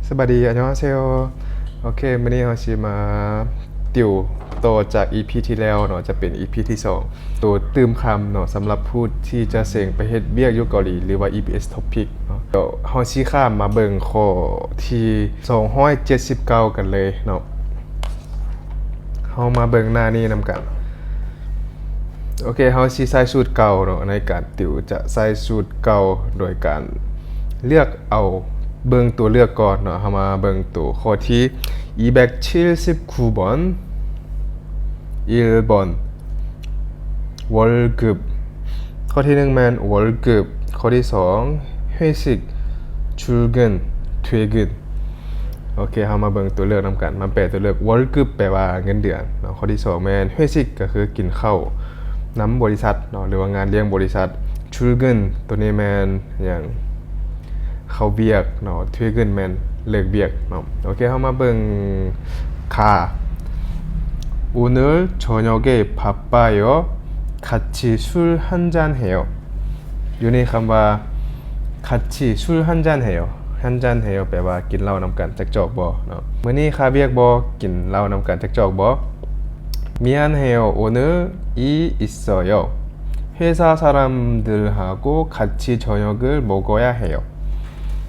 ສະບາຍດີ ອາຍອງຮາເຊໂຍ. ໂອເຄ ມື້ນີ້ເຮົາຊິມາຕິວຕໍ່ຈາກອີພີທີ່ແລ້ວເນາະ ຈະເປັນອີພີທີ່ສອງ ໂຕຕື່ມຄຳເນາະ ສຳລັບຜູ້ທີ່ຈະເສັງໄປເຮັດວຽກຢູ່ເກົາຫຼີ ຫຼືວ່າ EBS Topic ເນາະ. ດຽວເຮົາຊິຂ້າມມາເບິ່ງຂໍ້ທີສອງຮ້ອຍເຈັດສິບເກົ້າກັນເລີຍເນາະ. ເຮົາມາເບິ່ງໜ້ານີ້ນຳກັນ. ໂອເຄ ເຮົາຊິໃຊ້ສູດເກົ່າເນາະ ໃນການຕິວຈະໃຊ້ສູດເກົ່າໂດຍການເລືອກເອົາ ເບິ່ງຕົວເລືອກກ່ອນເນາະ. ເຮົາມາເບິ່ງໂຕຂໍ້ທີ 이백칠십구 번, 일 번 월급. ຂໍ້ທີໜຶ່ງແມ່ນ 월급, ຂໍ້ທີສອງ 회식, 출근, 퇴근. ໂອເຄ ເຮົາມາເບິ່ງຕົວເລືອກນຳກັນ ມາແປຕົວເລືອກ. 월급 ແປວ່າເງິນເດືອນເນາະ. ຂໍ້ທີສອງແມ່ນ 회식 ກໍຄືກິນເຂົ້ານຳບໍລິສັດເນາະ ຫຼືວ່າງານລ້ຽງບໍລິສັດ. 출근 ໂຕນີ້ແມ່ນຫຍັງ? ເຂົ້າວຽກເນາະ. 퇴근 ແມ່ນເລີກວຽກເນາະ. ໂອເຄ ເຮົາມາເບິ່ງ 가. 오늘 저녁에 바빠요. 같이 술 한잔 해요. ຢູ່ໃນຄຳວ່າ 같이 술 한잔 해요. 한잔 해요 ແປວ່າກິນເຫຼົ້ານຳກັນຈັກຈອກບໍ່ເນາະ. ມື້ນີ້ຄາວຽກບໍ່? ກິນເຫຼົ້ານຳກັນຈັກຈອກບໍ່? 미안해요. 오늘이 있어요. 회사 사람들하고 같이 저녁을 먹어야 해요.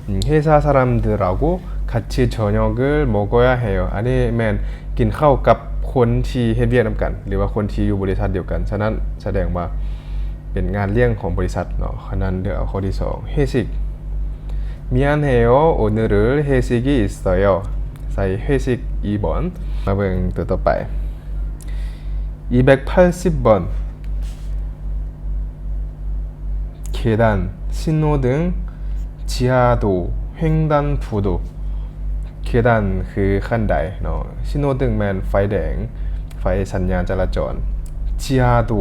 음, 회사 사람들하고 같이 저녁을 먹어야 해요. ອັນນີ້ແມ່ນກິນເຂົ້າກັບຄົນທີ່ເຮັດວຽກນຳກັນ ຫຼືວ່າຄົນທີ່ຢູ່ບໍລິສັດດຽວກັນ. ສະນັ້ນສະແດງວ່າ ເປັນງານລ້ຽງຂອງບໍລິສັດເນາະ. ສະນັ້ນເລືອກເອົາຂໍ້ທີສອງ 회식. 미안해요. 오늘은 회식이 있어요. ໃສ່ 회식 ອີກບ່ອນ. ມາເບິ່ງຕົວຕໍ່ໄປ 이백팔십 번. 계단, 신호등, 지하도, 횡단보도. 계단 ຄືຂັ້ນໄດເນາະ. 신호등 ແມ່ນໄຟແດງ ໄຟສັນຍານຈະລາຈອນ. 지하도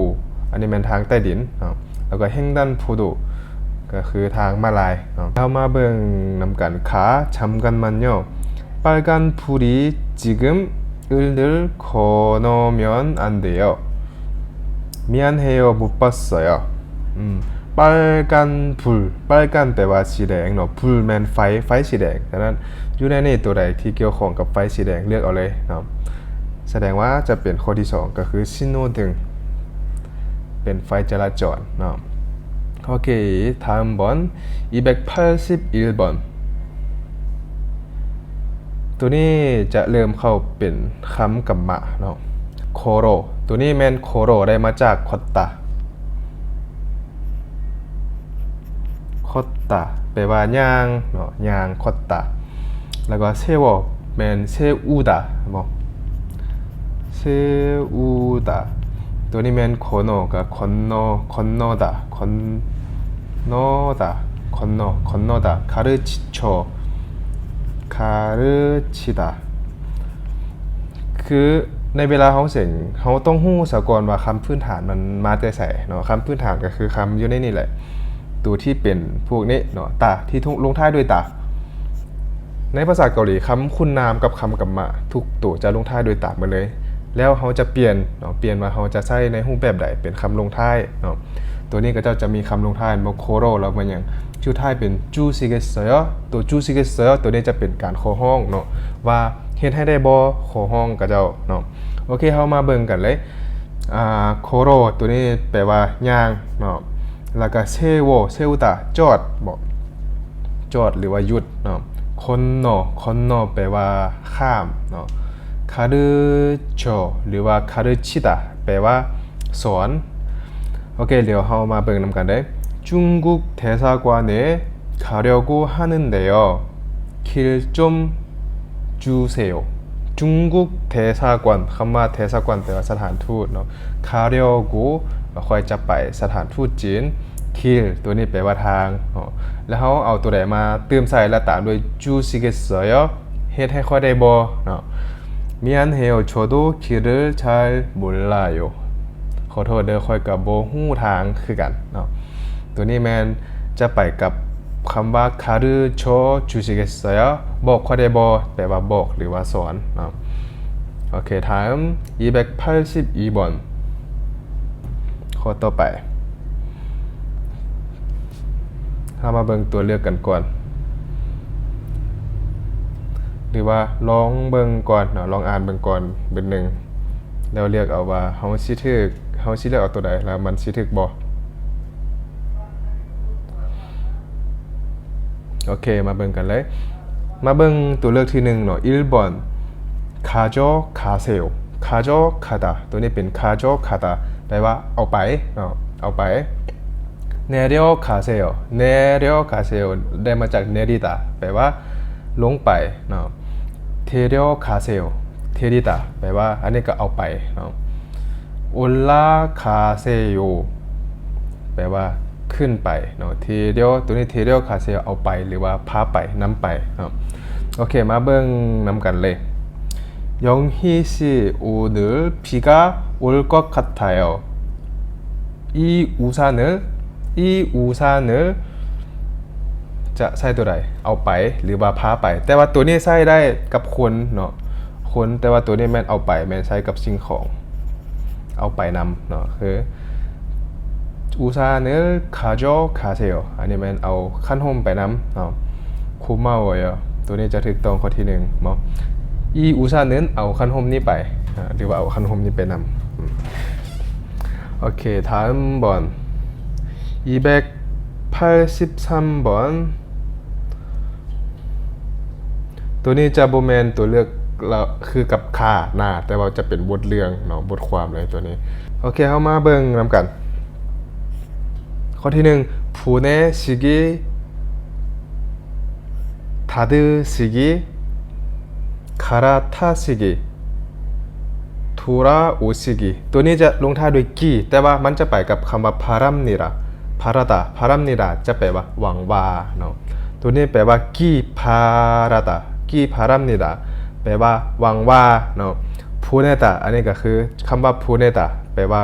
ອັນນີ້ແມ່ນທາງໃຕ້ດິນເນາະ. ແລ້ວກໍ 횡단보도 ກໍຄືທາງມ້າລາຍເນາະ. ເຮົາມາເບິ່ງນຳກັນ. 가, 잠깐만요. 빨간 불이 지금 을 건너면 안 돼요. 미안해요. 못 봤어요. 음, 빨간 불, 빨간 ແປວ່າສີແດງເນາະ. 불 ແມ່ນໄຟ ໄຟສີແດງ. ສະນັ້ນຢູ່ໃນນີ້ ໂຕໃດທີ່ກ່ຽວຂ້ອງກັບໄຟສີແດງ ເລືອກເອົາເລີຍເນາະ. ສະແດງວ່າຈະເປັນຂໍ້ທີສອງ ກໍຄື 신호등 ເປັນໄຟຈະລາຈອນເນາະ. ໂອເຄ 다음 번 이백팔십일 번. ໂຕນີ້ຈະເລີ່ມເຂົ້າເປັນຄຳກຳມະເນາະ. 걸어 ໂຕນີ້ແມ່ນ 걸어 ໄດ້ມາຈາກ 걷다. 걷다 ແປວ່າຍ່າງເນາະ ຍ່າງ. 걷다 ແລ້ວກໍ 세워 ແມ່ນ 세우다 ເນາະ. 세우다 ໂຕນີ້ແມ່ນ 건어 ກັບ 건너, 건너다, 건너다, 건너, 건너다. 가르치죠. 가르치다. ຄືໃນເວລາເຮົາເສັງ ເຮົາຕ້ອງຮູ້ສາກ່ອນວ່າຄຳພື້ນຖານມັນມາແຕ່ໃສເນາະ. ຄຳພື້ນຖານກໍຄືຄຳຢູ່ໃນນີ້ແຫຼະ ໂຕທີ່ເປັນພວກນີ້ເນາະ ຕາ ທີ່ລົງທ້າຍດ້ວຍຕາ. ໃນພາສາເກົາຫຼີ ຄຳຄຸນນາມກັບຄຳກຳມະທຸກໂຕຈະລົງທ້າຍດ້ວຍຕາໝົດເລີຍ. ແລ້ວເຮົາຈະປ່ຽນເນາະ ປ່ຽນວ່າເຮົາຈະໃຊ້ໃນຮູບແບບໃດເປັນຄຳລົງທ້າຍເນາະ. ໂຕນີ້ເຂົາເຈົ້າຈະມີຄຳລົງທ້າຍ ບໍ່ 걸어 ແລ້ວມາຫຍັງ ສຸດທ້າຍເປັນ 주시겠어요. ໂຕ 주시겠어요 ໂຕນີ້ຈະເປັນການຂໍຮ້ອງເນາະ ວ່າເຮັດໃຫ້ໄດ້ບໍ່ ຂໍຮ້ອງເຂົາເຈົ້າເນາະ. ໂອເຄ ເຮົາມາເບິ່ງກັນເລີຍ. ອ່າ 걸어 ໂຕນີ້ແປວ່າຍ່າງເນາະ. ແລ້ວກໍ 세워, 세우다 ຈອດເບາະ ຈອດ ຫຼືວ່າຢຸດເນາະ. 건너, 건너 ແປວ່າຂ້າມເນາະ. 가르쳐 ຫຼືວ່າ 가르치다 ແປວ່າສອນ. ໂອເຄ ດຽວເຮົາມາເບິ່ງນຳກັນເດີ້. 중국 대사관에 가려고 하는데요. 길 좀 주세요. 중국 대사관 ຄຳວ່າ 대사관 ແປວ່າສະຖານທູດເນາະ. 가려고 ຂ້ອຍຈະໄປສະຖານທູດຈີນ. 길 ໂຕນີ້ແປວ່າທາງເນາະ. ແລ້ວເຮົາເອົາໂຕໃດມາຕື່ມໃສ່ ແລ້ວຕາມດ້ວຍ 주시겠어요. ເຮັດໃຫ້ຂ້ອຍໄດ້ບໍ່ເນາະ. 미안해요. 저도 길을 잘 몰라요. ຂໍໂທດເດີ້ ຂ້ອຍກໍບໍ່ຮູ້ທາງຄືກັນເນາະ. ໂຕນີ້ແມ່ນຈະໄປກັບຄຳວ່າ 가르쳐 주시겠어요. ບອກຂ້ອຍໄດ້ບໍ່ ແປວ່າບອກ ຫຼືວ່າສອນເນາະ. ໂອເຄ 다음 이백팔십이 번. ຂໍ້ຕໍ່ໄປ ເຮົາມາເບິ່ງຕົວເລືອກກັນກ່ອນ. ຫຼືວ່າລອງເບິ່ງກ່ອນເນາະ, ລອງອ່ານເບິ່ງກ່ອນບຶດໜຶ່ງ ແລ້ວເລືອກເອົາວ່າເຮົາຊິຖືກ ເຮົາຊິເລືອກເອົາໂຕໃດ ແລ້ວມັນຊິຖືກບໍ່. ໂອເຄ ມາເບິ່ງກັນເລີຍ. ມາເບິ່ງຕົວເລືອກທີໜຶ່ງເນາະ, ເອັດ ບອນ 가져가세요. 가져가다 ໂຕນີ້ເປັນ 가져가다 ແປວ່າເອົາໄປເນາະ, ເອົາໄປ. 내려가세요. 내려가세요 ໄດ້ມາຈາກ 내리다 ແປວ່າລົງໄປເນາະ. 데려가세요. 데리다 ແປວ່າ ອັນນີ້ກໍເອົາໄປເນາະ. 올라가세요 ແປວ່າຂຶ້ນໄປເນາະ. 데려 ໂຕນີ້ 데려가세요 ເອົາໄປ ຫຼືວ່າພາໄປ ນຳໄປເນາະ. ໂອເຄ ມາເບິ່ງນຳກັນເລີຍ. 영희 씨, 오늘 비가 올 것 같아요. 이 우산을, 이 우산을 ຈະໃຊ້ໂຕໃດ? ເອົາໄປ ຫຼືວ່າພາໄປ. ແຕ່ວ່າໂຕນີ້ໃຊ້ໄດ້ກັບຄົນເນາະ, ຄົນ, ແຕ່ວ່າໂຕນີ້ແມ່ນເອົາໄປ, ແມ່ນໃຊ້ກັບສິ່ງຂອງ, ເອົາໄປນຳເນາະ. ຄື 우산을 가져가세요. ອັນນີ້ແມ່ນເອົາຄັນຮົ່ມໄປນຳເນາະ. 고마워요. ໂຕນີ້ຈະຖືກຕ້ອງຂໍ້ທີໜຶ່ງເນາະ. 이 우산은 ເອົາຄັນຮົ່ມນີ້ໄປ ອາ ຫຼືວ່າເອົາຄັນຮົ່ມນີ້ໄປນຳ. ອືມ ໂອເຄ 다음 번 이백팔십삼 번. ໂຕນີ້ຈະບໍ່ແມ່ນຕົວເລືອກລະ ຄືກັບຄານາ ແຕ່ວ່າຈະເປັນບົດເລື່ອງເນາະ, ບົດຄວາມເລີຍໂຕນີ້. ໂອເຄ ເຮົາມາເບິ່ງນຳກັນ. ຂໍ້ທີໜຶ່ງ 보내시기, 닫으시기, 갈아타시기, 돌아오시기. ໂຕນີ້ຈະລົງທ້າຍດ້ວຍ 기 ແຕ່ວ່າມັນຈະໄປກັບຄຳວ່າ 바랍니다, 바라다. 바랍니다 ຈະແປວ່າຫວັງວ່າເນາະ. ໂຕນີ້ແປວ່າ 기 바라다, 기 바랍니다 ແປວ່າຫວັງວ່າເນາະ. 보내다 ອັນນີ້ກໍຄືຄຳວ່າ 보내다 ແປວ່າ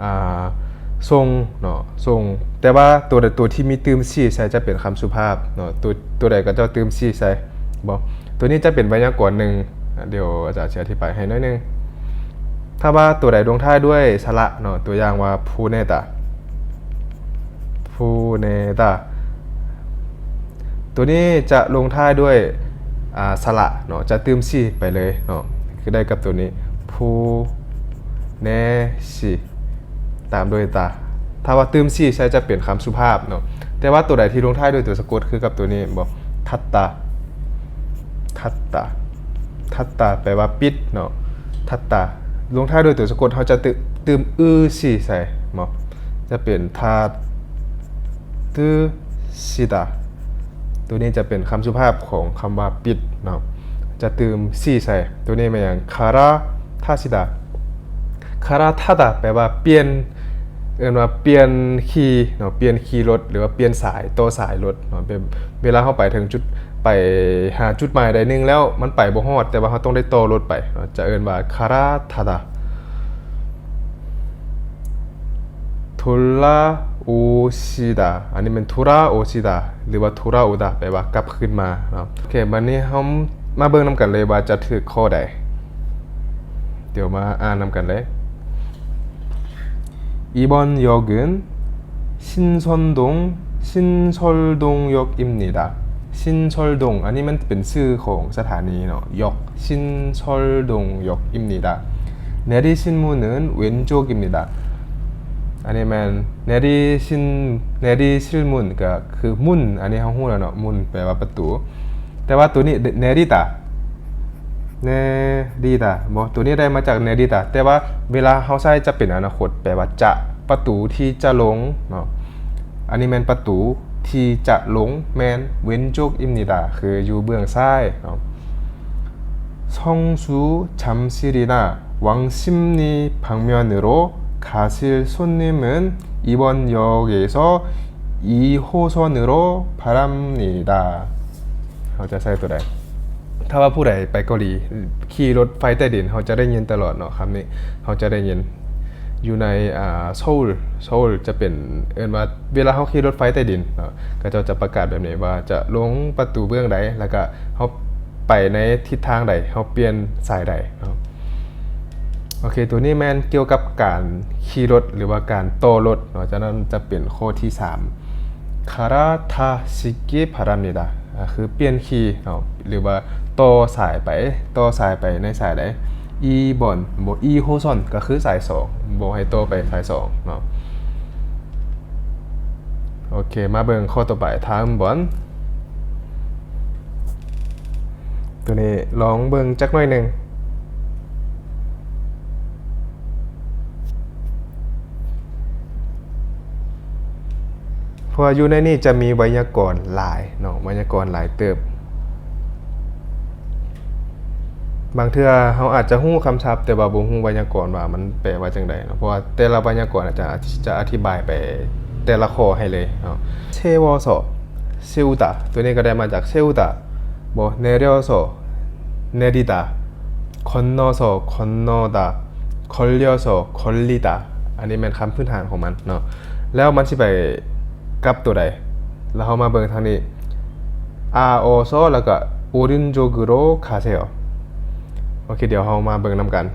ອ່າ ສົ່ງເນາະ, ສົ່ງ. ແຕ່ວ່າໂຕໃດ ໂຕທີ່ມີຕື່ມ 시 ໃສ່ຈະເປັນຄຳສຸພາບເນາະ. ໂຕ ໂຕໃດກໍເຈົ້າຕື່ມ 시 ໃສ່ບໍ່. ໂຕນີ້ຈະເປັນໄວຍາກອນໜຶ່ງ, ດຽວອາຈານຊິອະທິບາຍໃຫ້ໜ້ອຍໜຶ່ງ. ຖ້າວ່າໂຕໃດລົງທ້າຍດ້ວຍ ສະຫຼະເນາະ, ຕົວຢ່າງວ່າ 보내다, 보내다 ໂຕນີ້ຈະລົງທ້າຍດ້ວຍ ອ່າ ສະຫຼະເນາະ, ຈະຕື່ມ 시 ໄປເລີຍເນາະ, ຄືໄດ້ກັບໂຕນີ້ 보내시 ຕາມດ້ວຍ 다. ຖ້າວ່າຕື່ມ 시 ໃສ່ຈະເປັນຄຳສຸພາບເນາະ, ແຕ່ວ່າໂຕໃດທີ່ລົງທ້າຍດ້ວຍຕົວສະກົດ ຄືກັບໂຕນີ້ 닫다, 닫다, 닫다 ແປວ່າປິດເນາະ. 닫다 ລົງທ້າຍດ້ວຍຕົວສະກົດ ເຮົາຈະຕື່ມ 을, 시 ໃສ່ເນາະ, ຈະເປັນ 닫, 드, 시다. ໂຕນີ້ຈະເປັນຄຳສຸພາບຂອງຄຳວ່າປິດເນາະ, ຈະຕື່ມ 시 ໃສ່. ໂຕນີ້ແມ່ນຫຍັງ? 갈아타시다, 갈아타다 ແປວ່າປ່ຽນ, ເອີ້ນວ່າປ່ຽນຂີ່ເນາະ, ປ່ຽນຂີ່ລົດ ຫຼືວ່າປ່ຽນສາຍ, ຕໍ່ສາຍລົດເນາະ. ເວລາເຮົາໄປເຖິງຈຸດ, ໄປຫາຈຸດໝາຍໃດໜຶ່ງແລ້ວ ມັນໄປບໍ່ຮອດ, ແຕ່ວ່າເຮົາຕ້ອງໄດ້ຕໍ່ລົດໄປເນາະ, ຈະເອີ້ນວ່າ 갈아타다. 돌아오시다. ອັນນີ້ແມ່ນ 돌아오시다 ຫຼືວ່າ 돌아오다 ແປວ່າກັບຄືນມາເນາະ. ໂອເຄ ບັດນີ້ເຮົາມາເບິ່ງນຳກັນເລີຍວ່າຈະຖືກຂໍ້ໃດ. ດຽວມາອ່ານນຳກັນເລີຍ. 이번 역은 신선동, 신설동역입니다. 신설동 ອັນນີ້ມັນເປັນຊື່ຂອງສະຖານີເນາະ, 역 신설동역입니다. 내리실 문은 왼쪽입니다. ອັນນີ້ແມ່ນ 내리신, 내리실 문 ກໍຄື 문 ອັນນີ້ເຮົາຮູ້ແລ້ວເນາະ, 문 ແປວ່າປະຕູ. ແຕ່ວ່າໂຕນີ້ 내리다, 내리다 ບໍ່, ໂຕນີ້ໄດ້ມາຈາກ 내리다 ແຕ່ວ່າເວລາເຮົາໃຊ້ຈະເປັນອະນາຄົດ ແປວ່າຈະ, ປະຕູທີ່ຈະລົງເນາະ. ອັນນີ້ແມ່ນປະຕູທີ່ຈະລົງ ແມ່ນ 왼쪽입니다 ຄືຢູ່ເບື້ອງຊ້າຍເນາະ. 성수 잠실이나 왕십리 방면으로 가실 손님은 이번 역에서 이 호선으로 바랍니다. ເຮົາຈະໃຊ້ໂຕໃດ? ຖ້າວ່າຜູ້ໃດໄປເກົາຫຼີ ຂີ່ລົດໄຟໃຕ້ດິນ ເຮົາຈະໄດ້ຍິນຕະຫຼອດເນາະ ຄຳນີ້ ເຮົາຈະໄດ້ຍິນຢູ່ໃນ ອ່າ ໂຊວ ໂຊວຈະເປັນ ເອີ້ນວ່າ ເວລາເຮົາຂີ່ລົດໄຟໃຕ້ດິນເນາະ ເຂົາເຈົ້າຈະປະກາດແບບນີ້ວ່າ ຈະລົງປະຕູເບື້ອງໃດ ແລ້ວກະເຮົາໄປໃນທິດທາງໃດ ເຮົາປ່ຽນສາຍໃດເນາະ. ໂອເຄ ໂຕນີ້ແມ່ນກ່ຽວກັບການຂີ່ລົດ ຫຼືວ່າການຕໍ່ລົດເນາະ, ຈາກນັ້ນຈະເປັນຂໍ້ທີສາມ 갈아타시기 바랍니다. ອ່າ ຄືປ່ຽນຂີ່ເນາະ ຫຼືວ່າ ຕໍ່ສາຍໄປ, ຕໍ່ສາຍໄປໃນສາຍໃດ? ອີ່ບ່ອນ ບໍ່ ອີ່ໂຮຊອນ ກໍຄືສາຍສອງ, ບໍ່ໃຫ້ຕໍ່ໄປສາຍສອງເນາະ. ໂອເຄ, ມາເບິ່ງຂໍ້ຕໍ່ໄປ, ທາມບ່ອນ. ໂຕນີ້ລອງເບິ່ງຈັກໜ້ອຍໜຶ່ງ. ເພາະວ່າຢູ່ໃນນີ້ຈະມີໄວຍາກອນຫຼາຍເນາະ, ໄວຍາກອນຫຼາຍເຕີບ. ບາງເທື່ອເຮົາອາດຈະຮູ້ຄຳສັບ ແຕ່ວ່າບໍ່ຮູ້ໄວຍາກອນວ່າມັນແປວ່າຈັ່ງໃດເນາະ, ເພາະວ່າແຕ່ລະໄວຍາກອນອາດຈະ ຈະອະທິບາຍໄປແຕ່ລະຂໍ້ໃຫ້ເລີຍເນາະ. 세워서 세우다 ໂຕນີ້ກໍໄດ້ມາຈາກ 세우다 ບໍ່ 내려서 내리다, 건너서 건너다, 걸려서 걸리다. ອັນນີ້ແມ່ນຄຳພື້ນຖານຂອງມັນເນາະ. ແລ້ວມັນຊິໄປກັບໂຕໃດ? ແລ້ວເຮົາມາເບິ່ງທາງນີ້ 아어서 ແລ້ວກໍ오른쪽으로 가세요. ໂອເຄ, ດຽວເຮົາມາເບິ່ງນຳກັນ.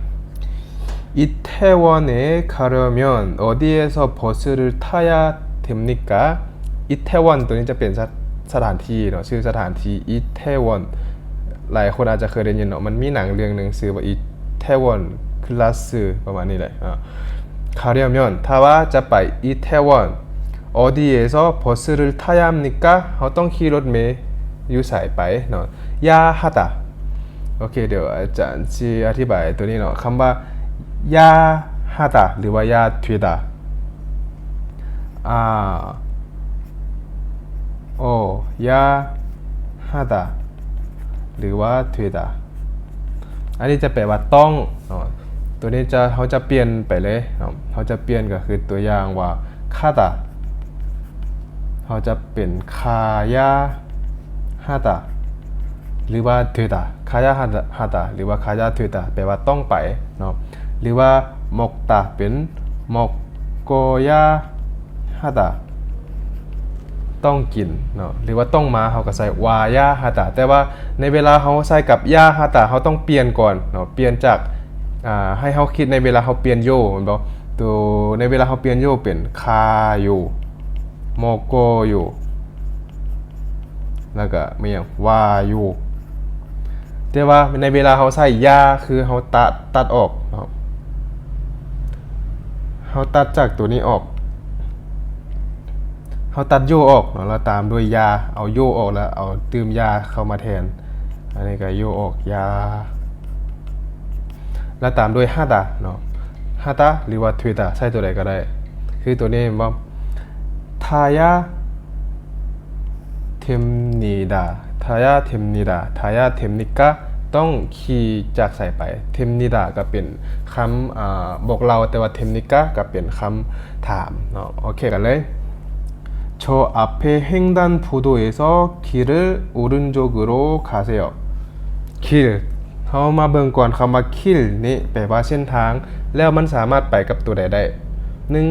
이태원에 가려면 어디에서 버스를 타야 됩니까? 이태원 ໂຕນີ້ຈະເປັນສະ ສະຖານທີ່ເນາະ, ຊື່ສະຖານທີ່ 이태원. ຫຼາຍຄົນອາດຈະເຄີຍໄດ້ຍິນເນາະ, ມັນມີໜັງເລື່ອງໜຶ່ງຊື່ວ່າ 이태원 클라스 ປະມານນີ້ແຫຼະ. 가려면 ຖ້າວ່າຈະໄປ 이태원 어디에서 버스를 타야 합니까? ເຮົາຕ້ອງຂີ່ລົດເມຢູ່ໃສໄປເນາະ? 야하다. ໂອເຄ, ດຽວອາຈານຊິອະທິບາຍໂຕນີ້ເນາະ. ຄຳວ່າ 야하다 ຫຼືວ່າ 야되다. 아, 어, 야, 하다 ຫຼືວ່າ 되다. ອັນນີ້ຈະແປວ່າຕ້ອງເນາະ. ໂຕນີ້ຈະ ເຮົາຈະປ່ຽນໄປເລີຍເນາະ, ເຮົາຈະປ່ຽນກໍຄືຕົວຢ່າງວ່າ 가다 ເຮົາຈະເປັນ 가야 하다 ຫຼືວ່າ 되다, 가야 하다 ຫຼືວ່າ 가야 되다 ແປວ່າຕ້ອງໄປເນາະ. ຫຼືວ່າ 먹다 ເປັນ 먹어야 하다 ຕ້ອງກິນເນາະ. ຫຼືວ່າຕ້ອງມາ ເຮົາກໍໃຊ້ 와야 하다. ແຕ່ວ່າໃນເວລາເຮົາໃຊ້ກັບ 야 하다 ເຮົາຕ້ອງປ່ຽນກ່ອນເນາະ, ປ່ຽນຈາກ ອາ ໃຫ້ເຮົາຄິດໃນເວລາເຮົາປ່ຽນ 요 ແມ່ນບໍ່? ໂຕໃນເວລາເຮົາປ່ຽນ 요 ເປັນ 가요, 먹어요 ແລ້ວກໍແມ່ນຫຍັງ? 와요. ແຕ່ວ່າໃນເວລາເຮົາໃຊ້ 야 ຄືເຮົາຕັດ ຕັດອອກເນາະ, ເຮົາຕັດຈາກໂຕນີ້ອອກ, ເຮົາຕັດ 요 ອອກເນາະ ແລ້ວຕາມດ້ວຍ 야, ເອົາ 요 ອອກ ແລ້ວເອົາຕື່ມ 야 ເຂົ້າມາແທນ. ອັນນີ້ກໍ 요 ອອກ 야 ແລ້ວຕາມດ້ວຍ 하다 ເນາະ. 하다 ຫຼືວ່າ 되다 ໃຊ້ໂຕໃດກໍໄດ້. ຄືໂຕນີ້ແມ່ນບໍ່? 타야 됩니다, 타야 됩니다, 타야 됩니까? ຕ້ອງຂີ່ຈາກໃສໄປ? 됩니다 ກໍເປັນຄຳ ອາ ບອກເລົ່າ, ແຕ່ວ່າ 됩니까 ກໍເປັນຄຳຖາມເນາະ. ໂອເຄກັນເລີຍ. 저 앞에 횡단보도에서 길을 오른쪽으로 가세요. 길, ເຮົາມາເບິ່ງກ່ອນ, ຄຳວ່າ 길 ນີ້ແປວ່າເສັ້ນທາງ, ແລ້ວມັນສາມາດໄປກັບໂຕໃດໄດ້? ໜຶ່ງ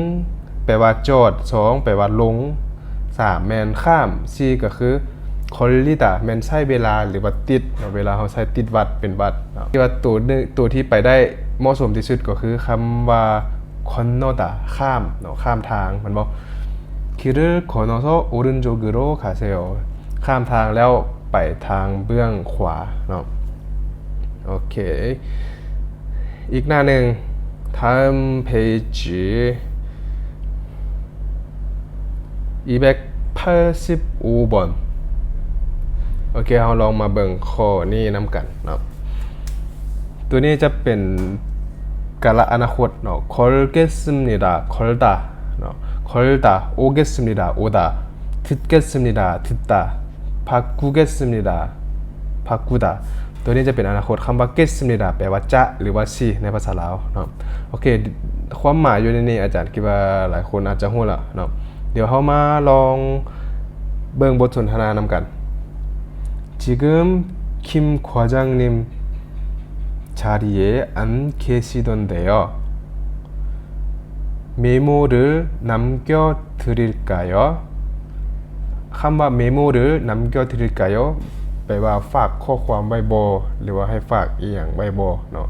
ແປວ່າຈອດ, ສອງ ແປວ່າລົງ, ສາມ ແມ່ນຂ້າມ, ສີ່ ກໍຄື 걸리다 ແມ່ນໃຊ້ເວລາ ຫຼືວ່າຕິດເນາະ, ເວລາເຮົາໃຊ້ຕິດວັດ ເປັນວັດເນາະ. ທີ່ວ່າໂຕໜຶ່ງ ໂຕທີ່ໄປໄດ້ເໝາະສົມທີ່ສຸດກໍຄືຄຳວ່າ 건너다 ຂ້າມເນາະ, ຂ້າມທາງ ແມ່ນບໍ່? 길을 건너서 오른쪽으로 가세요. ຂ້າມທາງແລ້ວໄປທາງເບື້ອງຂວາເນາະ. ໂອເຄ, ອີກໜ້າໜຶ່ງ, 다음 페이지 이백팔십오 번. ໂອເຄ, ເຮົາລອງມາເບິ່ງຂໍ້ນີ້ນຳກັນເນາະ. ໂຕນີ້ຈະເປັນກາລະອະນາຄົດເນາະ, 걸겠습니다, 걸다 ເນາະ, 걸다, 오겠습니다, 오다, 듣겠습니다, 듣다, 바꾸겠습니다, 바꾸다. ໂຕນີ້ຈະເປັນອະນາຄົດ. ຄຳວ່າ 겠습니다 ແປວ່າຈະ ຫຼືວ່າຊິ ໃນພາສາລາວເນາະ. ໂອເຄ, ຄວາມໝາຍຢູ່ໃນນີ້ ອາຈານຄິດວ່າຫຼາຍຄົນອາດຈະຮູ້ແລ້ວເນາະ. ດຽວເຮົາມາລອງເບິ່ງບົດສົນທະນານຳກັນ. 지금 김 과장님 자리에 안 계시던데요. 메모를 남겨드릴까요? ຄຳວ່າ 메모를 남겨드릴까요? ແປວ່າ ຝາກຂໍ້ຄວາມໄວ້ບໍ່ ຫຼືວ່າໃຫ້ຝາກອີ່ຫຍັງໄວ້ບໍ່ເນາະ.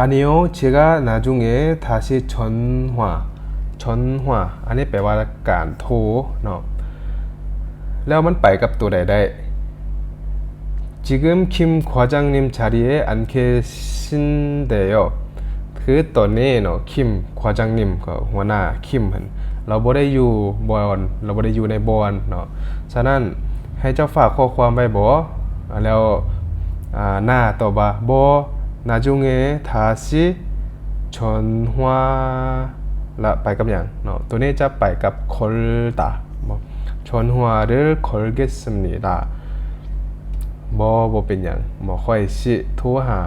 아니요, 제가 나중에 다시 전화, 전화 ອັນນີ້ແປວ່າການໂທເນາະ. ແລ້ວມັນໄປກັບໂຕໃດໄດ້? 지금 김 과장님 자리에 안 계신데요. ຄືຕອນນີ້ເນາະ ຄິມ ຄວາຈັງນິມ ກໍຫົວໜ້າຄິມຫັ້ນ ລາວບໍ່ໄດ້ຢູ່ບ່ອນ ລາວບໍ່ໄດ້ຢູ່ໃນບ່ອນເນາະ. ສະນັ້ນ ໃຫ້ເຈົ້າຝາກຂໍ້ຄວາມໄວ້ບໍ? ແລ້ວ ອາ ນາຕອບວ່າ ບໍ່, 나중에 다시 전화 ລະໄປກັບຫຍັງເນາະ? ໂຕນີ້ຈະໄປກັບ 걸다 ເນາະ. 전화를 걸겠습니다. ບໍ່, ບໍ່ເປັນຫຍັງ. ໝໍຂ້ອຍຊິໂທຫາ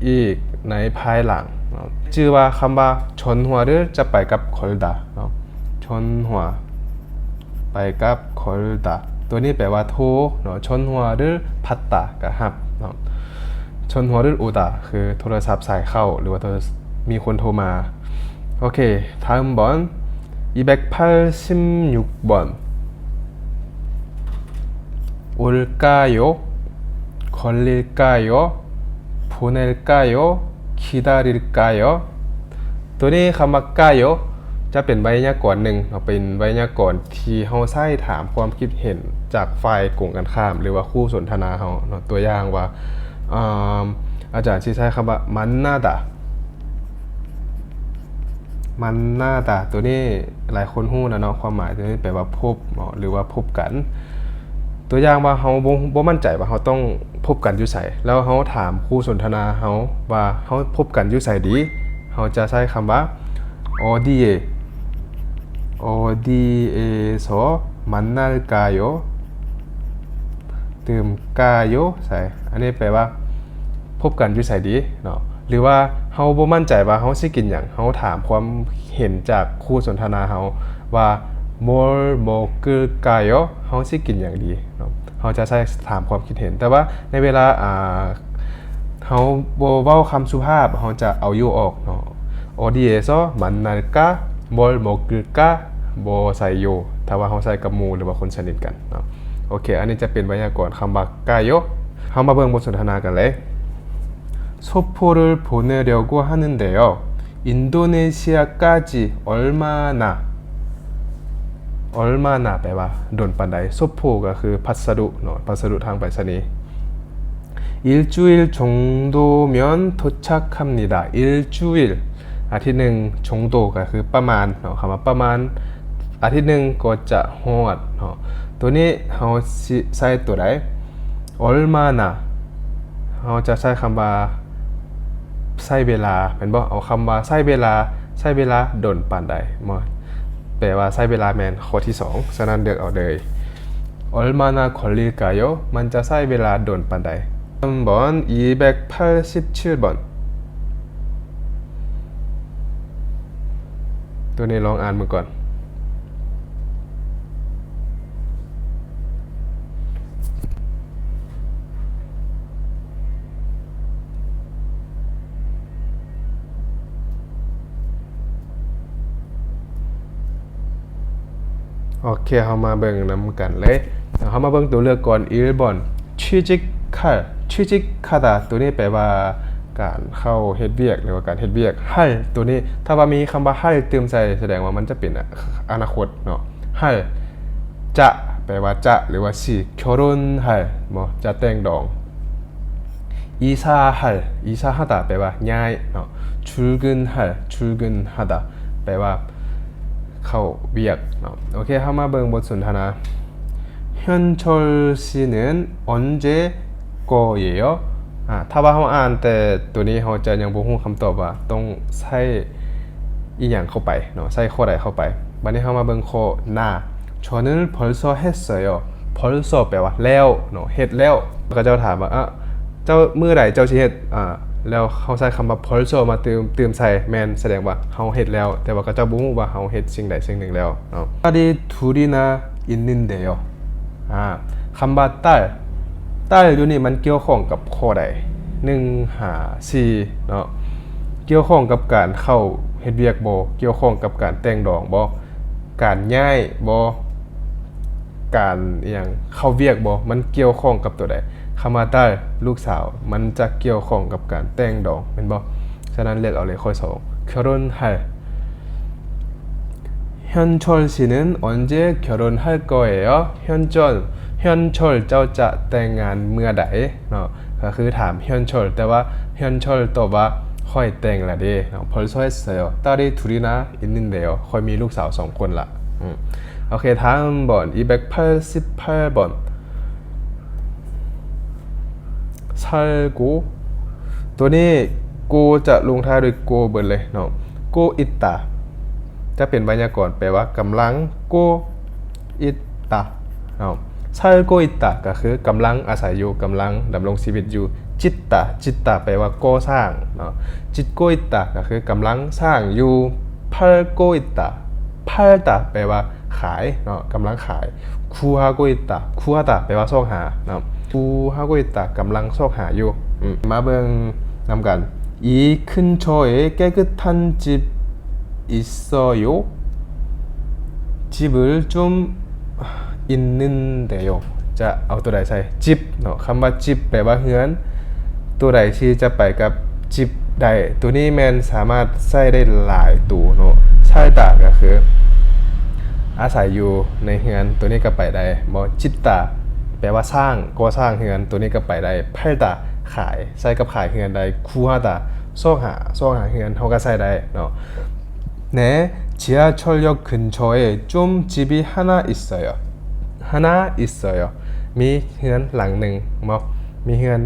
ອີກໃນພາຍຫຼັງເນາະ. ຈື່ວ່າຄຳວ່າ 전화를 ຈະໄປກັບ 걸다 ເນາະ. 전화 ໄປກັບ 걸다. ໂຕນີ້ແປວ່າໂທເນາະ. 전화를 받다 ກໍຮັບເນາະ. 전화를 오다 ຄືໂທລະສັບສາຍເຂົ້າ ຫຼືວ່າໂທລະສັບ ມີຄົນໂທມາ. ໂອເຄ 다음 번 이백팔십육 번. 올까요? 걸릴까요? 보낼까요? 기다릴까요? ໂຕນີ້ຄຳວ່າ 까요 ຈະເປັນໄວຍາກອນໜຶ່ງເນາະ ເປັນໄວຍາກອນທີ່ເຮົາໃຊ້ຖາມຄວາມຄິດເຫັນຈາກຝ່າຍກົງກັນຂ້າມ ຫຼືວ່າຄູ່ສົນທະນາເຮົາເນາະ. ຕົວຢ່າງວ່າ ອາ ອາຈານຊິໃຊ້ຄຳວ່າ 만나다 만나다 ໂຕນີ້ຫຼາຍຄົນຮູ້ແລ້ວເນາະ ຄວາມໝາຍໂຕນີ້ແປວ່າພົບເນາະ ຫຼືວ່າພົບກັນ. ຕົວຢ່າງວ່າເຮົາບໍ່ ບໍ່ໝັ້ນໃຈວ່າເຮົາຕ້ອງພົບກັນຢູ່ໃສ ແລ້ວເຮົາຖາມຄູ່ສົນທະນາເຮົາວ່າເຮົາພົບກັນຢູ່ໃສດີ ເຮົາຈະໃຊ້ຄຳວ່າ 어디에 어디에서 만날까요? 뜸 까요 ໃສ່ ອັນນີ້ແປວ່າ ພົບກັນຢູ່ໃສດີເນາະ ຫຼືວ່າເຮົາບໍ່ໝັ້ນໃຈວ່າເຮົາຊິກິນຫຍັງ ເຮົາຖາມຄວາມເຫັນຈາກຄູ່ສົນທະນາເຮົາວ່າ 뭘 먹을까요? ເຮົາຊິກິນຫຍັງດີເນາະ ເຮົາຈະໃຊ້ຖາມຄວາມຄິດເຫັນ. ແຕ່ວ່າໃນເວລາ ອ່າ ເຮົາບໍ່ເວົ້າຄຳສຸພາບ ເຮົາຈະເອົາ 요 ອອກເນາະ. 어디에서 만날까? 뭘 먹을까? 뭐 사요? ຖ້າວ່າເຮົາໃຊ້ກັບໝູ່ ຫຼືວ່າຄົນສະໜິດກັນເນາະ. ໂອເຄ ອັນນີ້ຈະເປັນໄວຍາກອນຄຳວ່າ 까요. ເຮົາມາເບິ່ງບົດສົນທະນາກັນເລີຍ. 소포를 보내려고 하는데요. 인도네시아까지 얼마나, 얼마나 ແປວ່າດົນປານໃດ. 소포 ກໍຄືພັດສະດຸເນາະ ພັດສະດຸທາງໄປສະນີ. 일주일 정도면 도착합니다. 일주일 ອາທິດໜຶ່ງ 정도 ກໍຄືປະມານເນາະ ຄຳວ່າປະມານອາທິດໜຶ່ງກໍຈະຮອດເນາະ. ໂຕນີ້ເຮົາຊິໃຊ້ໂຕໃດ? 얼마나 ເຮົາຈະໃຊ້ຄຳວ່າໃຊ້ເວລາແມ່ນບໍ່? ເອົາຄຳວ່າໃຊ້ເວລາ ໃຊ້ເວລາດົນປານໃດເນາະ ແປວ່າໃຊ້ເວລາແມ່ນຂໍ້ທີສອງ ສະນັ້ນເລືອກເອົາເລີຍ. 얼마나 걸릴까요? ມັນຈະໃຊ້ເວລາດົນປານໃດ? 삼 번 이백팔십칠 번. ໂຕນີ້ລອງອ່ານເບິ່ງກ່ອນ. ໂອເຄ ເຮົາມາເບິ່ງນຳກັນເລີຍ. ເຮົາມາເບິ່ງຕົວເລືອກກ່ອນ. 일 번 취직할. 취직하다 ໂຕນີ້ແປວ່າການເຂົ້າເຮັດວຽກ ຫຼືວ່າການເຮັດວຽກ. 할 ໂຕນີ້ ຖ້າວ່າມີຄຳວ່າ 할 ຕື່ມໃສ່ ສະແດງວ່າມັນຈະເປັນອະນາຄົດເນາະ. 할 ຈະ ແປວ່າຈະ ຫຼືວ່າຊິ. 결혼할 ບໍ່ ຈະແຕ່ງດອງ. 이사할. 이사하다 ແປວ່າຍ້າຍເນາະ. 출근할. 출근하다 ແປວ່າເຂົ້າວຽກເນາະ. ໂອເຄ ເຮົາມາເບິ່ງບົດສົນທະນາ. 현철 씨는 언제 거예요? ອາ ຖ້າວ່າເຮົາອ່ານແຕ່ໂຕນີ້ ເຮົາຈະຍັງບໍ່ຮູ້ຄຳຕອບວ່າຕ້ອງໃຊ້ອີ່ຫຍັງເຂົ້າໄປເນາະ ໃຊ້ຂໍ້ໃດເຂົ້າໄປ. ບັດນີ້ເຮົາມາເບິ່ງຂໍ້ໜ້າ. 저는 벌써 했어요. 벌써 ແປວ່າແລ້ວເນາະ ເຮັດແລ້ວ. ເຂົາເຈົ້າຖາມວ່າ ອະ ເຈົ້າ ມື້ໃດເຈົ້າຊິເຮັດ? ອາ ແລ້ວເຮົາໃຊ້ຄຳວ່າ 벌써 ມາຕື່ມ ຕື່ມໃສ່ ແມ່ນສະແດງວ່າເຮົາເຮັດແລ້ວ ແຕ່ວ່າເຂົາເຈົ້າບໍ່ຮູ້ວ່າເຮົາເຮັດສິ່ງໃດສິ່ງໜຶ່ງແລ້ວເນາະ. 딸이 둘이나 있는데요. ອາ ຄຳວ່າ 딸. 딸 ຢູ່ນີ້ມັນກ່ຽວຂ້ອງກັບຂໍ້ໃດ? ໜຶ່ງ ຫ້າ ສີ່ເນາະ. ກ່ຽວຂ້ອງກັບການເຂົ້າເຮັດວຽກບໍ່? ກ່ຽວຂ້ອງກັບການແຕ່ງດອງບໍ່? ການຍ້າຍບໍ່? ການອີ່ຫຍັງ ເຂົ້າວຽກບໍ່? ມັນກ່ຽວຂ້ອງກັບໂຕໃດ? ຄຳວ່າ 딸 ລູກສາວ ມັນຈະກ່ຽວຂ້ອງກັບການແຕ່ງດອງແມ່ນບໍ່? ສະນັ້ນເລືອກເອົາເລີຍຂໍ້ສອງ 결혼할. 현철 씨는 언제 결혼할 거예요? 현철 현철 ເຈົ້າຈະແຕ່ງງານເມື່ອໃດເນາະ ກໍຄືຖາມ 현철 ແຕ່ວ່າ 현철 ຕອບວ່າ ຂ້ອຍແຕ່ງແລ້ວເດ້ເນາະ. 벌써 했어요. 딸이 둘이나 있는데요. ຂ້ອຍມີລູກສາວສອງຄົນລະ. ອືມ ໂອເຄ ຖາມບ່ອນ 이백팔십팔 번. 살고 ຕົວນີ້ 고 ຈະລົງທ້າຍດ້ວຍ 고 ເບິດເລີຍເນາະ. 고 있다 ຈະເປັນໄວຍາກອນ ແປວ່າກຳລັງ. 고 있다 ເນາະ. 살고 있다 ກໍຄືກຳລັງອາໄສຢູ່, ກຳລັງດຳລົງຊີວິດຢູ່. 짓다, 짓다 ແປວ່າກໍ່ສ້າງເນາະ. 짓고 있다 ກໍຄືກຳລັງສ້າງຢູ່. 팔고 있다, 팔다 ແປວ່າຂາຍເນາະ, ກຳລັງຂາຍ. 구하고 있다, 구하다 ແປວ່າຊອກຫາເນາະ. 구하고 있다 ກຳລັງຊອກຫາຢູ່. ອືມ ມາເບິ່ງນຳກັນ. 이 근처에 깨끗한 집 있어요? 집을 좀 있는데요. ຈະເອົາຕົວໃດໃສ່? 집 ເນາະ. ຄຳວ່າ 집 ແປວ່າເຮືອນ. ຕົວໃດທີ່ຈະໄປກັບ 집 ໄດ້? ຕົວນີ້ແມ່ນສາມາດໃຊ້ໄດ້ຫຼາຍໂຕເນາະ. 살다 ກໍຄືອາໄສຢູ່ໃນເຮືອນ, ຕົວນີ້ກໍໄປໄດ້. 뭐 짓다 ແປວ່າສ້າງ, ກໍ່ສ້າງເຮືອນ, ຕົວນີ້ກໍໄປໄດ້. 팔다 ຂາຍ, ໃຊ້ກັບຂາຍເຮືອນໄດ້. 구하다 ຊອກຫາ, ຊອກຫາເຮືອນ ເຮົາກໍໃຊ້ໄດ້ເນາະ. 네, 지하철역 근처에 좀 집이 하나 있어요. 하나 있어요. ມີເຮືອນຫຼັງໜຶ່ງເນາະ, ມີເຮືອນ.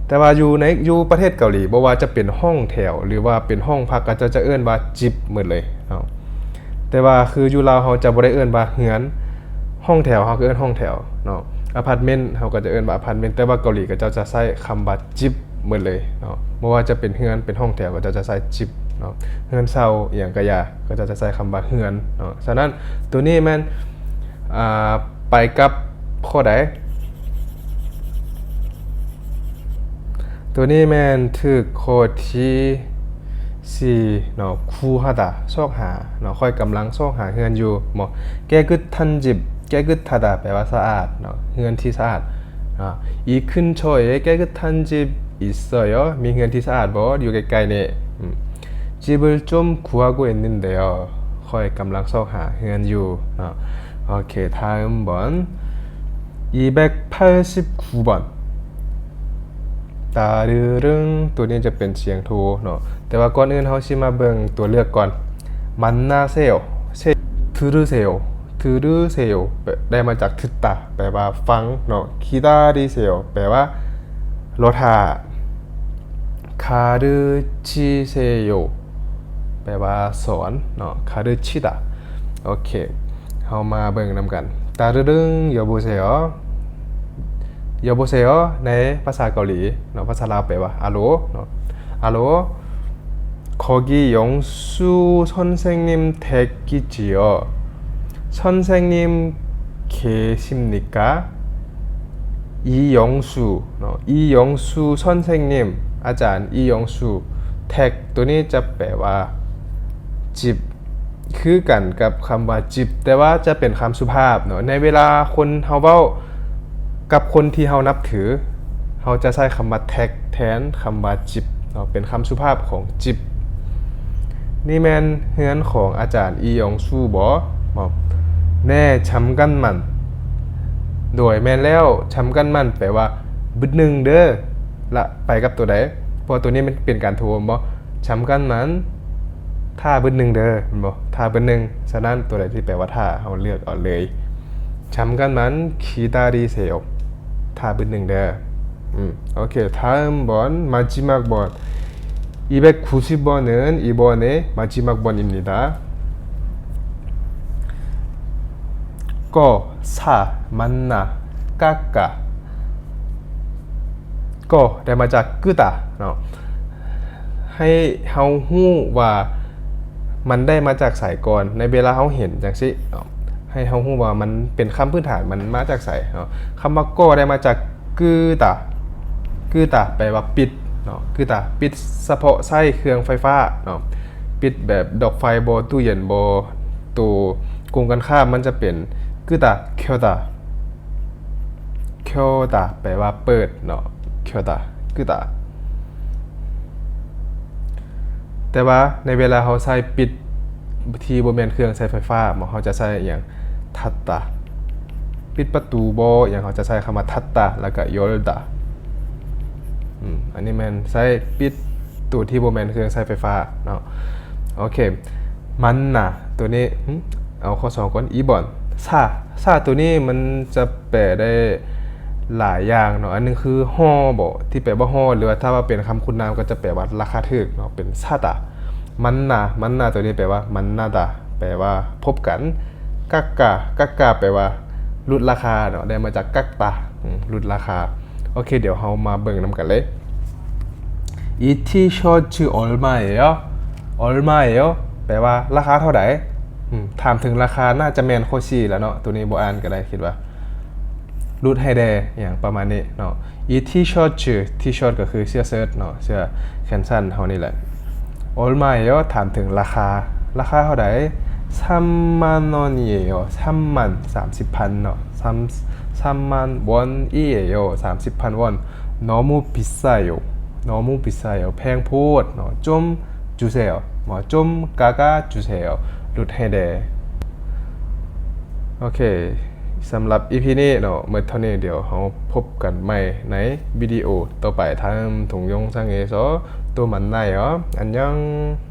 ແຕ່ວ່າຢູ່ໃນ, ຢູ່ປະເທດເກົາຫຼີ, ບໍ່ວ່າຈະເປັນຫ້ອງແຖວ ຫຼືວ່າເປັນຫ້ອງພັກ, ເຂົາເຈົ້າຈະເອີ້ນວ່າ 집 ໝົດເລີຍເນາະ. ແຕ່ວ່າຄືຢູ່ລາວ ເຮົາຈະບໍ່ໄດ້ເອີ້ນວ່າເຮືອນ, ຫ້ອງແຖວ ເຮົາກໍເອີ້ນຫ້ອງແຖວເນາະ, ອາພາດເມັນ ເຮົາກໍຈະເອີ້ນວ່າອາພາດເມັນ, ແຕ່ວ່າເກົາຫຼີ ເຂົາເຈົ້າຈະໃຊ້ຄຳວ່າ 집 ໝົດເລີຍເນາະ. ບໍ່ວ່າຈະເປັນເຮືອນ, ເປັນຫ້ອງແຖວ ກໍເຈົ້າຈະໃຊ້ 집 ເນາະ, ເຮືອນເຊົ່າອີ່ຫຍັງກະຢ່າ ກໍເຈົ້າຈະໃຊ້ຄຳວ່າເຮືອນເນາະ. ສະນັ້ນ ໂຕນີ້ແມ່ນ ອ່າ ໄປກັບຂໍ້ໃດ? ໂຕນີ້ແມ່ນຖືກຂໍ້ທີສີ່ເນາະ. 구하다 ຊອກຫາເນາະ, ຂ້ອຍກຳລັງຊອກຫາເຮືອນຢູ່ເນາະ. 깨끗한 집, 깨끗하다 ແປວ່າສະອາດເນາະ, ເຮືອນທີ່ສະອາດ. 아, 이 근처에 깨끗한 집 있어요. ມີເຮືອນທີ່ສະອາດບໍ່ ຢູ່ໃກ້ໆນີ້? 음. 집을 좀 구하고 있는데요. ຂ້ອຍກຳລັງຊອກຫາເຮືອນຢູ່ເນາະ. 오케이, 다음 번. 이백팔십구 번. ຕາລຶລຶງ, ໂຕນີ້ຈະເປັນສຽງໂທເນາະ. ແຕ່ວ່າກ່ອນອື່ນເຮົາຊິມາເບິ່ງຕົວເລືອກກ່ອນ. 만나세요, 세, 들으세요, 들으세요 ໄດ້ມາຈາກ 듣다 ແປວ່າຟັງເນາະ. 기다리세요 ແປວ່າລໍຖ້າ. 가르치세요 ແປວ່າສອນເນາະ. 가르치다. 오케이. ເຮົາມາເບິ່ງນຳກັນ. 따르릉 여보세요. 여보세요 ໃນພາສາເກົາຫຼີເນາະ, ພາສາລາວແປວ່າ alo ເນາະ. alo. 거기 영수 선생님 댁이지요. 선생님 계십니까? 이영수 ເນາະ, 이영수 선생님, ອາຈານ 이영수. 댁 ໂຕນີ້ຈະແປວ່າ 집 ຄືກັນກັບຄຳວ່າ 집 ແຕ່ວ່າຈະເປັນຄຳສຸພາບເນາະ. ໃນເວລາຄົນເຮົາເວົ້າກັບຄົນທີ່ເຮົານັບຖື, ເຮົາຈະໃຊ້ຄຳວ່າ 댁 ແທນຄຳວ່າ 집 ເນາະ, ເປັນຄຳສຸພາບຂອງ 집. ນີ້ແມ່ນເຮືອນຂອງອາຈານ 이영수 ບໍ? 네, 잠깐만. ໂດຍ ແມ່ນແລ້ວ. 잠깐만 ແປວ່າ ບຶດໜຶ່ງເດີ. ລະໄປກັບໂຕໃດ? ເພາະວ່າໂຕນີ້ມັນເປັນການໂທແມ່ນບໍ່? 잠깐만 ຖ້າບຶດໜຶ່ງເດີ ແມ່ນບໍ່? ຖ້າບຶດໜຶ່ງ. ສະນັ້ນ ໂຕໃດທີ່ແປວ່າຖ້າ ເຮົາເລືອກເອົາເລີຍ. 잠깐만 기다리세요. ຖ້າບຶດໜຶ່ງເດີ. 음, 오케이. 다음 번, 마지막 번. 이백구십 번은 이번에 마지막 번입니다. 거, 사, 만나, 깎아. ກໍໄດ້ມາຈາກ 끄다 ເນາະ, ໃຫ້ເຮົາຮູ້ວ່າມັນໄດ້ມາຈາກໃສກ່ອນ ໃນເວລາເຮົາເຫັນຈັ່ງຊີ້ເນາະ, ໃຫ້ເຮົາຮູ້ວ່າມັນເປັນຄຳພື້ນຖານ ມັນມາຈາກໃສເນາະ. ຄຳວ່າກໍໄດ້ມາຈາກ 끄다, 끄다 ແປວ່າປິດເນາະ, 끄다 ປິດສະເພາະໃຊ້ເຄື່ອງໄຟຟ້າເນາະ, ປິດແບບດອກໄຟບໍ ຕູ້ເຢັນບໍ. ໂຕກົງກັນຂ້າມມັນຈະເປັນ 끄다, 켜다. 켜다 ແປວ່າເປີດເນາະ, 켜다, 끄다. ແຕ່ວ່າໃນເວລາເຮົາໃຊ້ປິດທີ່ບໍ່ແມ່ນເຄື່ອງໃຊ້ໄຟຟ້າເນາະ, ເຮົາຈະໃຊ້ອີ່ຫຍັງ? 닫다, ປິດປະຕູບໍ່ ຫຍັງ ເຮົາຈະໃຊ້ຄຳວ່າ 닫았다 ແລ້ວກໍ 열었다. ອືມ ອັນນີ້ແມ່ນໃຊ້ປິດໂຕທີ່ບໍ່ແມ່ນເຄື່ອງໃຊ້ໄຟຟ້າເນາະ. ໂອເຄ 만나 ໂຕນີ້ ຫຶ ເອົາຂໍ້ສອງກ່ອນ 이번 사 사 ໂຕນີ້ມັນຈະແປໄດ້ຫຼາຍຢ່າງເນາະ. ອັນໜຶ່ງຄື ܗ ບໍ່ ທີ່ແປວ່າ ܗ ຫຼືວ່າຖ້າວ່າເປັນຄຳຄຸນນາມກໍຈະແປວ່າລາຄາຖືກເນາະ ເປັນ 사다. 만나 만나 ໂຕນີ້ແປວ່າ 만나다 ແປວ່າພົບກັນ. 깎아 깎아 ແປວ່າຫຼຸດລາຄາເນາະ ໄດ້ມາຈາກ 깎다 ອືມ ຫຼຸດລາຄາ. ໂອເຄ ດຽວເຮົາມາເບິ່ງນຳກັນເລີຍ. 이 티셔츠 얼마예요? 얼마예요? ແປວ່າລາຄາເທົ່າໃດ? ອືມ ຖາມເຖິງລາຄາໜ້າຈະແມ່ນຂໍ້ສີ່ແລ້ວເນາະ ໂຕນີ້ບໍ່ອ່ານກໍໄດ້ ຄິດວ່າຫຼຸດໃຫ້ແດ່ ຫຍັງປະມານນີ້ເນາະ. 이 티셔츠 T-shirt ກໍຄືເສື້ອເຊີດເນາະ ເສື້ອແຂນສັ້ນເຮົານີ້ແຫຼະ. 얼마예요? ຖາມເຖິງລາຄາ ລາຄາເທົ່າໃດ? 삼만 원이에요. 삼만 ສາມສິບພັນເນາະ 삼, 삼만 원이에요. ສາມສິບພັນວອນ. 너무 비싸요. 너무 비싸요. ແພງໂພດເນາະ. 좀 주세요. 뭐 좀 깎아 주세요. ຫຼຸດໃຫ້ແດ່. ໂອເຄ ສຳລັບ ອີພີ ນີ້ເນາະ ໝົດເທົ່ານີ້. ດຽວເຮົາພົບກັນໃໝ່ໃນວິດີໂອຕໍ່ໄປ. 다음 동영상에서 또 만나요. 안녕.